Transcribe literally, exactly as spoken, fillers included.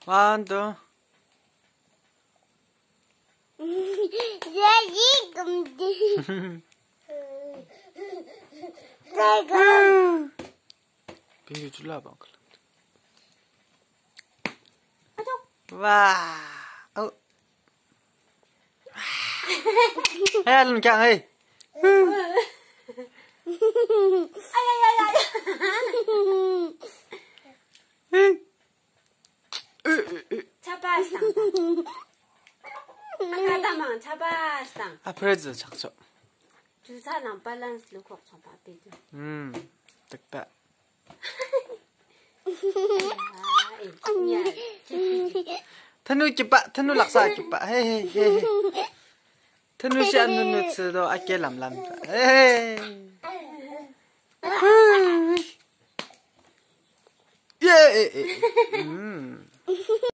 One, two. Wow. Oh. Hey, alun kyang, hey. Ay, ay, ay, ay. Chabas lang. Akadamang chabas lang. Appreciate chakcho. Jusa lang balance lukok chong pa pedu. Hmm. Tekta. Thanu kipa, thanu laksa kipa. Hey, hey, hey, hey. Thanu shi anu nu tsudo ake lam lam. Hey. Hey. Yeah, eh, eh. Hmm.